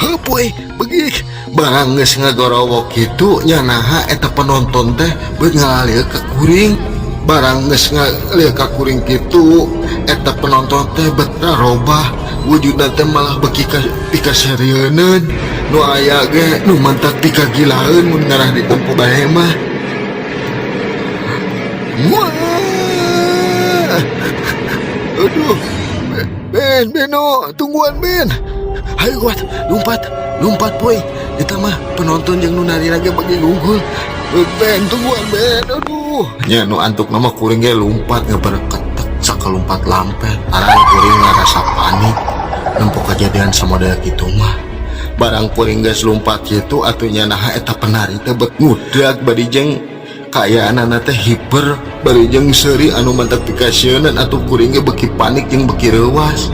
Heuh Puy, begig. Barang geus ngagorowok kitu nya naha eta penonton teh beut ngalalieuk ka kuring. Barang geus ngalieu ka kuring kitu eta penonton teh bet rarobah wujudna teh malah beuki pikaserieun. Nu aya ge nu mantak pikagilaeun mun ngarah ditempo bae mah. Wah. Aduh, Ben, Beno, tungguan Ben. Hayu kuat, lompat, lompat Puy. Eta mah penonton jeung nu nari lagi bagi unggul. Ben, tungguan Ben, aduh. Nya nu antukna mah kuring ge lompat ngabereketek sakalompat lampet. Arang kuring ngarasa panik nempo kejadian samodel kitu mah. Barang kuring geus lompat kitu atuh nya naha eta penari teh bet ngudag bari jeung kaayaanana teh hiber bari jeung seuri anu mantak pikasieunan atuh kuring ge beuki panik jeung beuki reuas.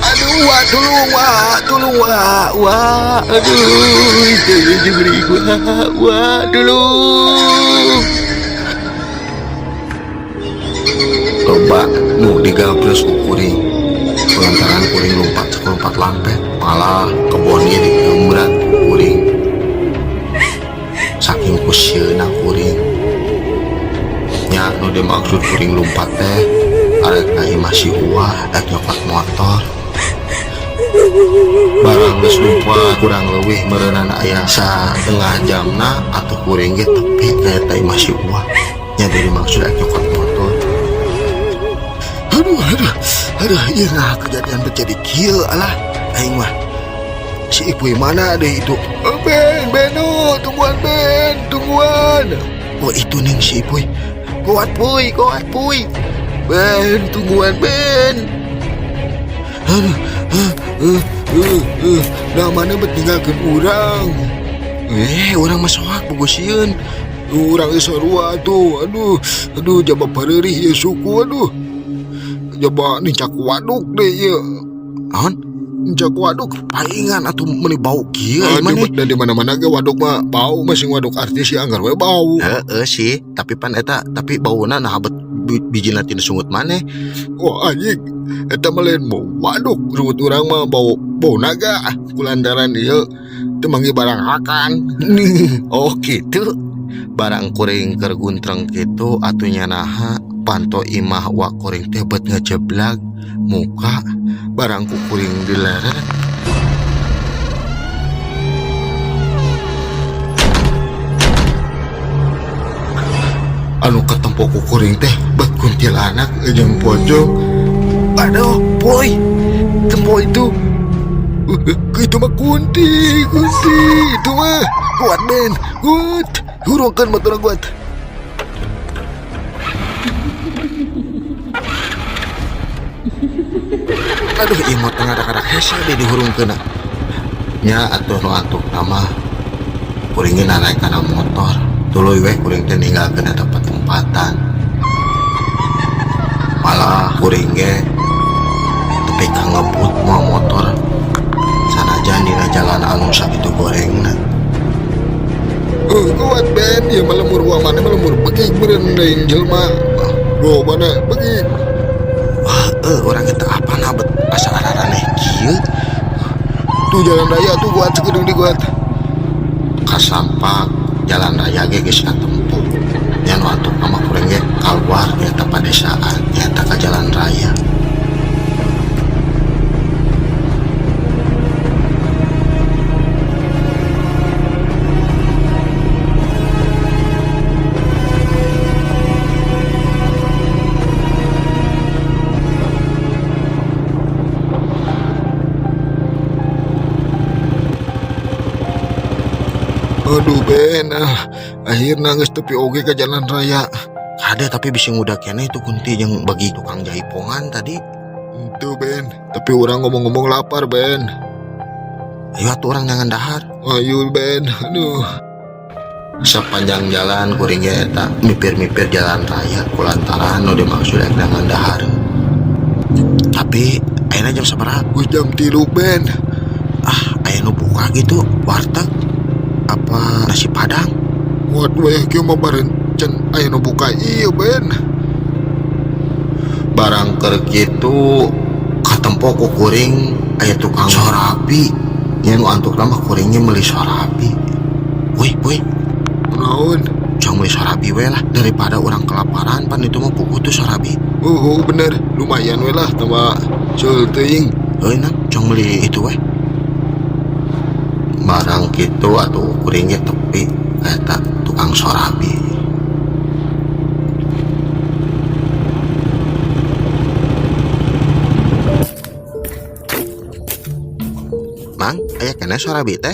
Aduh, wah, tolong, wah, tolong, wah, wah, aduh, itu jeung wah, wah, tolong. Loba nu digabres ku kuring. Lantaran kuring lompat sakalompat lampet, malah kebon ge dikeumbrat ku kuring. Saking kusieuna kuring. Nya nu dimaksud kuring lompat teh arek ka imah si Uwa rek nyokot motor. Barang geus lompat kurang leuwih meureunana aya satengah jamna atuh kuring ge tepi ka eta imah si Uwa. Nya nu dimaksud rek nyokot motor. Aduh, aduh, aduh, ieu nah kejadian terjadi kieu alah aing mah. Si Ipuy mana deh itu? Oh, Ben, Beno, tungguan Ben, tungguan. Oh itu ning si Ipuy. Kuat Puy, kuat Puy. Ben, tungguan Ben. Aduh, Nah maneh bet ninggalkeun urang? Urang mah soak bogo sieun. Urang geus sarua atuh. Aduh, aduh, jaba pareurih ieu suku, aduh. Jaba nincak waduk deh ieu. Naon? Nincak waduk. Palingan atuh meuni bau kieu ai Aduh, maneh. bet di mana-mana ge waduk mah bau, masing waduk artis ya anggar we bau. Heeh sih, tapi pan eta tapi bauna nah bet bijina tina sungut maneh. Oh anjing, eta mah lain bau waduk, sungut urang mah bau bau naga kulantaran ieu teu manggih barang hakan. Oh gitu. Barang kuring keur guntreng kitu atuh nya naha panto imah wa kuring teh bet ngejeblag muka barang ku kuring dileret. Anu ketempo ku kuring teh bet kuntilanak jeung pocong. Aduh, boy. Tempo itu. Itu mah kunti, kunti itu mah. Kuat Ben, kuat. Hurungkeun motor kuat. Aduh, ieu motor ngadak-ngadak hese deh dihurungkeun. Nya atuh nu antuk mah kuring ge nanaek kana motor. Tuluy weh kuring teh ninggalkeun eta patempatan. Malah kuring ge tepi ka ngebut mawa motor. Sanajan dina jalan anu sakitu gorengna. Kuat Ben, ieu mah lemur wa maneh mah lemur begig meureun lain jelema. Robana begig. Wah, urang eta apa na bet asa araraneh kieu. Tuh jalan raya tuh kuat sakedeung di kuat. Kasampak jalan raya ge geus katempo. Nya nu antuk mah kuring ge kaluar di eta padesaan, nyaeta ka jalan raya. Aduh Ben, akhirnya geus tepi oge ke jalan raya. Kade tapi bisa ngudah keneh itu kunti yang bagi tukang jaipongan tadi. Itu Ben, tapi orang ngomong-ngomong lapar Ben. Ayo atuh orang jangan dahar. Ayo Ben, aduh. Sepanjang jalan kuring ge eta mipir-mipir jalan raya kulantaran nu dimaksud rek jangan dahar. Tapi ayeuna jam sabaraha? Geus jam 3 Ben. Ah, aya nu buka gitu warteg apa nasi padang? Waduh, weh, kieu mah baren can aya nu buka ieu Ben. Barang keur kitu katempo ku kuring aya tukang sorabi. Nya nu antukna mah kuringnya meuli sorabi. Woi, woi. Naon? Jang meuli sorabi we lah daripada urang kelaparan pan itu mah puguh tuh sorabi. Oh, bener, lumayan we lah tambah seul teuing. Heuh nang, jang meuli itu we. Barang kitu atuh kuringnya tepi eta tukang sorabi. Mang, aya keneh sorabi teh?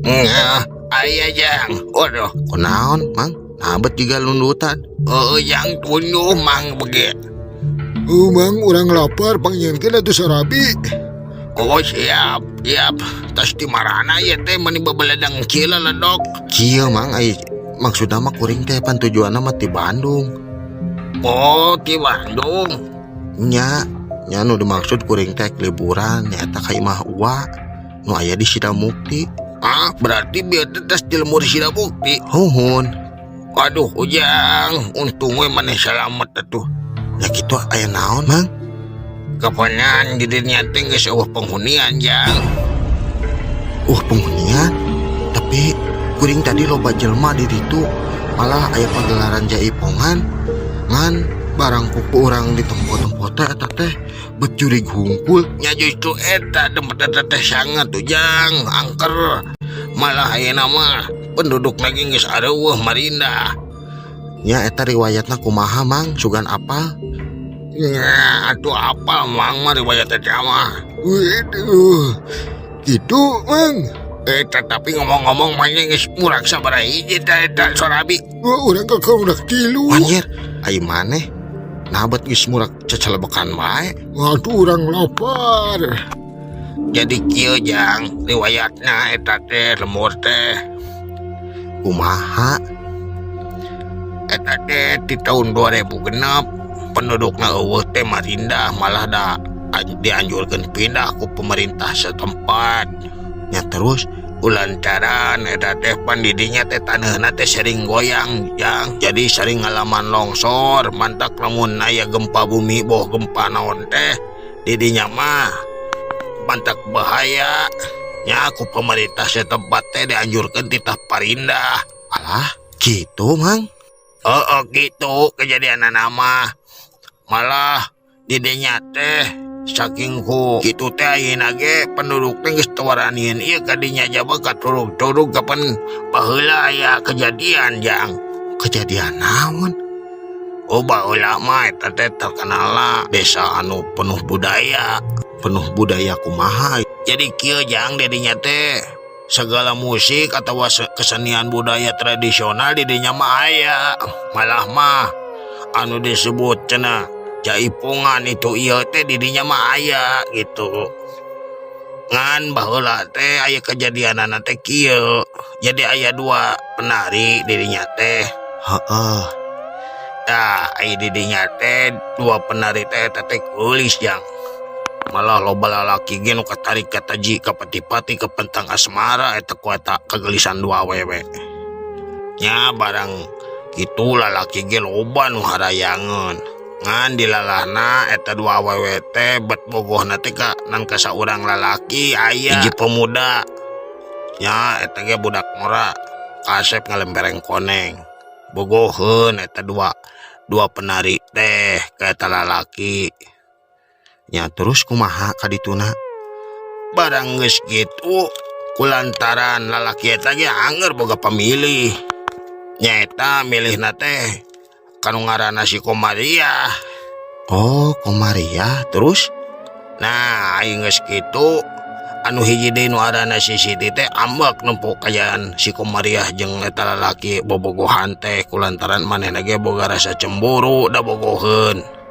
Nggak, aya jang. Waduh. Kunaon, Mang? Nabet juga lundutan. Oh, yang tunduh Mang bege. Oh, Mang, urang lapar pangnyieunkeun atuh sorabi. Oh, siap, siap. Tas di marana ya teh meni bebeledang kieu ledok. Kieu Mang, ai maksudna mah kuring teh pan tujuanna mah ti Bandung. Oh, ti Bandung. Nya, nya nu dimaksud kuring teh liburan nyaeta ka imah uwa nu aya di Sidamukti. Ah, berarti bieu teh tas di lemur Sidamukti. Huhun. Aduh, Ujang, untung we maneh salamet atuh. Ya kitu aya naon, Mang? Kapanan di dinya teh geus eueuh penghunian, Jang. Penghunian? Tapi kuring tadi loba jelema di ditu, malah aya pagelaran jaipongan. Ngan barang kuku urang di tempo-tempo teh eta teh becurig hungkul. Nya justru eta tempat eta teh sangat tuh, Jang, angker. Malah ayeuna mah penduduk lagi geus areueuh marindah. Nya eta riwayatna kumaha, Mang? Sugan apal? Nya atuh apal Mang mah riwayat eta mah. Waduh. Gitu, Mang. Tetapi ngomong-ngomong mah nya geus murag sabaraha hiji teh eta sorabi. Wah, urang ka murag 3. Anjir, ai maneh nabet geus murag cecelebekan wae. Waduh, urang lapar. Jadi kieu, Jang, riwayatna eta teh lembur teh. Kumaha? Eta teh di tahun 2006 pendudukna euweuh teh marindah, malah da dianjurkeun pindah ku pemerintah setempat. Nya, terus? Lantaran eta teh pan didinya teh taneuhna teh sering goyang, Jang, jadi sering ngalaman longsor. Mantak lamun aya gempa bumi boh gempa naon teh didinya mah mantak bahaya nya, ku pemerintah setempat teh dianjurkeun titah parindah. Alah, gitu, Mang? Oh, gitu kejadian mah. Malah didinya teh saking ku kitu teh ayeuna ge penduduk teh geus teu waranieun ieu ka dinya, jaba katurug-turug kapan baheula aya kejadian, Jang. Kejadian naon? Oh, baheula mah eta teh terkenal desa anu penuh budaya. Penuh budaya kumaha? Jadi kieu, Jang, didinya teh segala musik atau kesenian budaya tradisional didinya mah aya. Malah mah anu disebut cenah jaipongan itu ieu teh didinya mah aya gitu. Ngan baheula teh aya kejadianana teh kieu. Jadi aya dua penari didinya teh. Tah, aya didinya teh dua penari teh eta teh geulis, Jang. Malah loba lalaki ge nu katarik kataji kapati-pati kepentang asmara eta ku eta kageulisan dua awewe. Nya, barang kitu lalaki ge loba nu harayangeun. Ngan dilalahna eta dua awewe teh bet bogohna teh ka nan ka saurang lalaki, aya hiji pemuda. Nya, eta ge budak ngora kasep ngalempereng koneng. Bogoheun eta dua dua penari teh ka eta lalaki. Nya, terus kumaha kadituna? Barang geus kitu kulantaran lalaki eta ge anger boga pamilih. Nyaeta milihna teh kanu ngaranna si Komariah. Oh, Komariah, terus? Nah, aing geus kitu anu hiji deui nu aranna si Siti teh ambek nempo kaayaan si Komariah jeung eta lalaki bobogohan teh, kulantaran manehna ge boga rasa cemburu da bogoheun.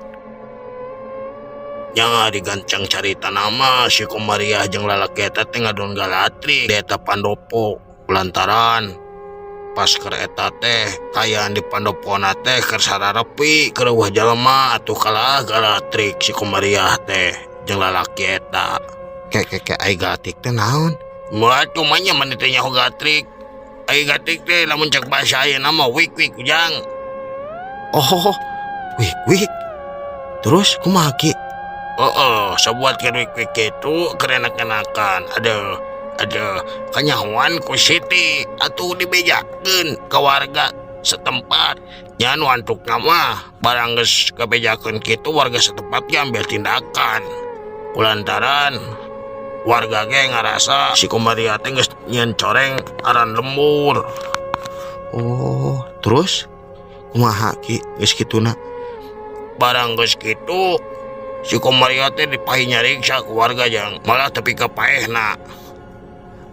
Nya, digancang caritana mah si Komariah jeung lalaki eta teh ngadon galatrik di eta pandopo, lantaran pas keur eta teh kaayaan di pandopona teh keur sararepi, keur euweuh jelema, atuh kalah galatrik si Komariah teh jeung lalaki eta. Ke ke ke, ai galatrik teh naon? Moal cuma nya maneh teh nyaho gatrik. Ai gatrik teh lamun cek bahasa ayeuna mah wik wik, Ujang. Oh, wik wik. Terus kumaha, Ki? Heeh, sabuat keur wik wik kitu keur enak-enakan. Aduh, aduh, kanyahoan ku Siti atuh dibejakeun ka warga setempat. Nya, nu antukna mah barang geus kabejakeun kitu warga setempat ge ambil tindakan. Kulantaran warga ge ngarasa si Komariah teh geus nyieun coreng aran lembur. Oh, terus kumaha, Ki, geus kituna? Barang geus kitu si Komariah teh dipahi nyariksa ku warga, Jang, malah tepi ka paehna.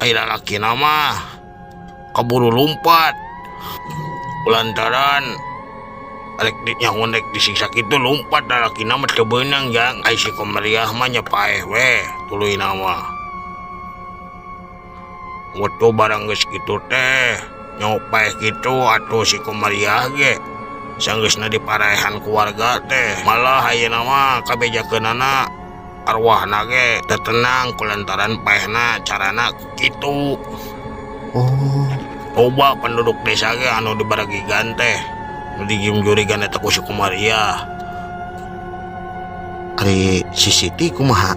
Ai lalakina mah kaburu lumpat. Kulantaran arek nyaho rek disiksa kitu lumpat lalakina mah teu beunang, Jang. Ai si Komariah mah nya paeh we tuluyna mah. Waktu barang geus kitu teh nyaho paeh kitu atuh si Komariah ge sanggeusna diparaehan ku warga teh, malah ayeuna mah kabejakeunana arwahna ge teu tenang kulantaran paehna carana kitu. Oh. Loba penduduk desa ge anu dibaragigan teh nu dijungjurigan eta ku si Komariah. Ari si Siti kumaha?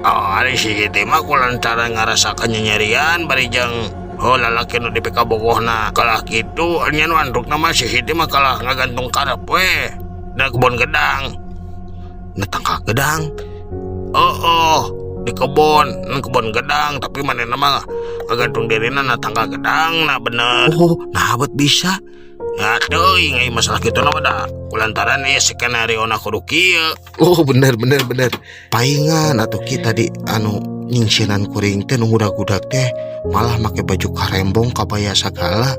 Oh, ari si Siti mah kulantaran ngarasa kanyanyerian bari jeung oh lalaki nu dipikabogohna kalah kitu nya, nu antukna mah si Siti mah kalah ngagantung karep we da kebon gedang. Na tangkal gedang? Oh, di kebon, nang kebon gedang, tapi manehna mah ngagantung dirina na tangkal gedang, nah bener. Oh, nah bet bisa. Ya teuing ai masalah kitu mah da kulantaran ieu skenario na kudu kieu. Oh, bener bener bener. Paingan atuh, Ki, tadi anu nyingsieunan kuring teh nu ngudag-udag teh malah make baju karembong kabaya sagala.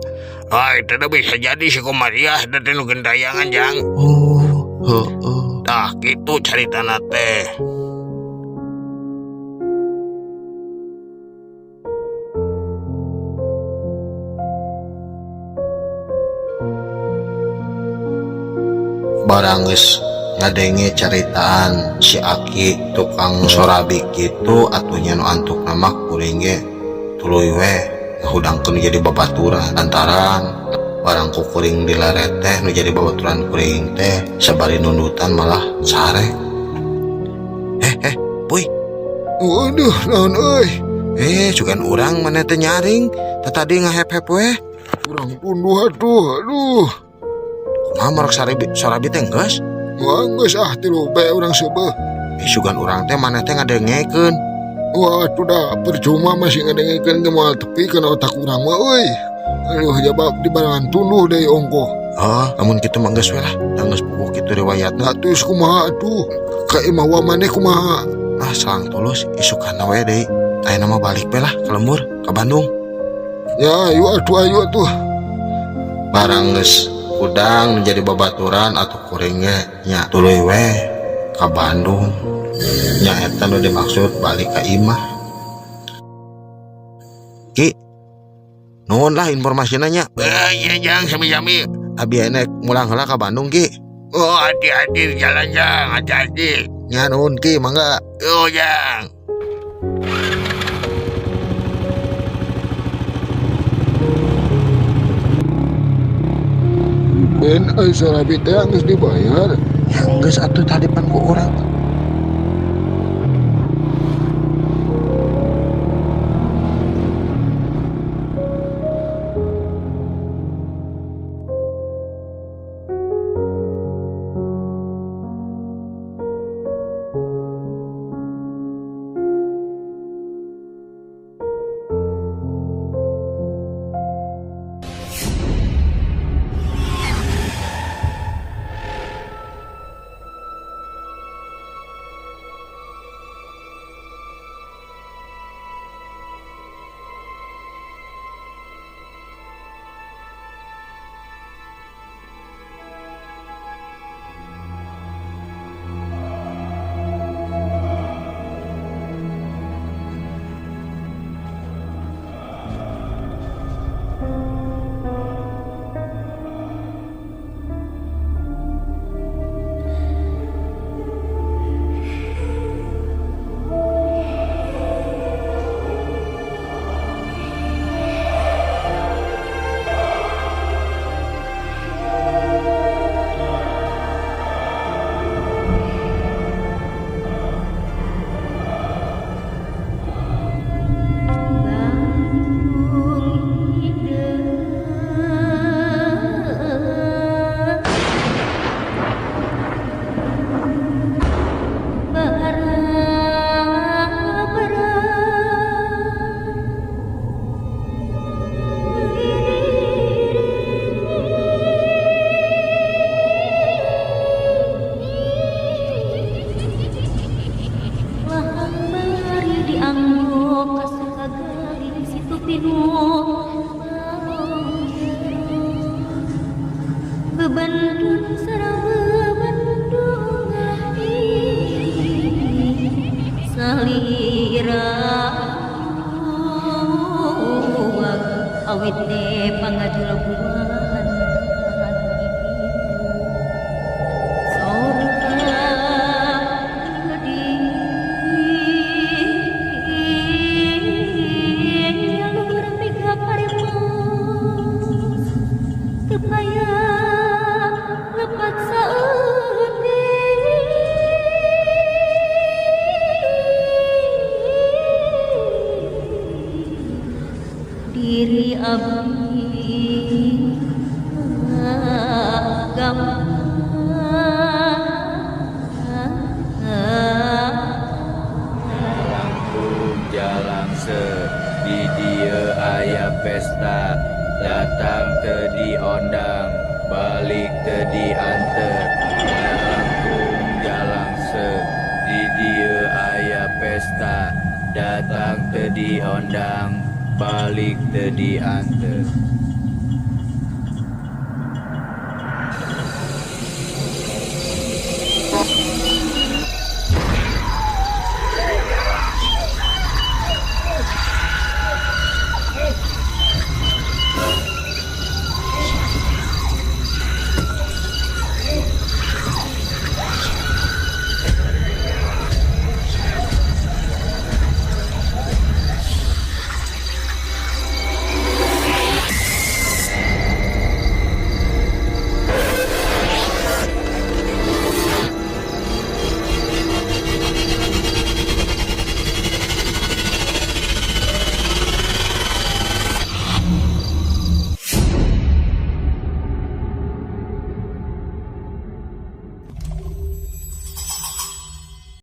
Ah, itu dah bisa jadi si Komariah da teh nu gentayangan, Jang. Oh, heeh. Tah, kitu caritana teh. Barang geus ngadenge caritaan si Aki tukang sorabi kitu atuh nya nu antukna mah kuring ge tuluy we ngahudangkeun nu jadi babaturan lantaran barang ku kuring dileret teh nu jadi babaturan kuring teh sabari nundutan malah sare. Eh puy. Waduh, naon euy? Sugan urang maneh teh nyaring teh tadi ngahep-hep we. Urang tunduh atuh, aduh. Kumaha morok sorabi teh geus? Wah, geus ah tilu bae urang seubeuh. Sugan urang teh maneh teh ngadengekeun. Wah, atuh da percuma masih ngadengekeun ge moal tepi kana otak urang mah euy. Aduh, jabab di barangan tunduh deui ongkoh. Oh, lamun kitu mah geus we lah. Da geus puguh kitu riwayatna. Atuh kumaha atuh? Ka imah wa maneh kumaha? Ah, salang tulus isukana we deui. Ayeuna mah balik we lah ka lembur, ka Bandung. Ya, ayo atuh, ayo atuh. Barang geus hudang menjadi babaturan atau kuringnya nya tuluy we ka Bandung. Nya eta nu dimaksud balik ka imah. Ki, nuhun lah informasina nya. Iya jang sami-sami. Abi enek mulang heula ka Bandung Ki. Oh, hati-hati jalan jang, hati-hati. Nya nuhun Ki, mangga. Oh jang. Ben euy sorabi teh geus dibayar. Ya geus atuh tadi pan ku urang. Diri abdi agama. Langkung jalangse di dieu aya pesta, datang teu diondang, balik teu dianter. Langkung jalangse di dieu aya pesta, datang teu diondang, balik teu dianter.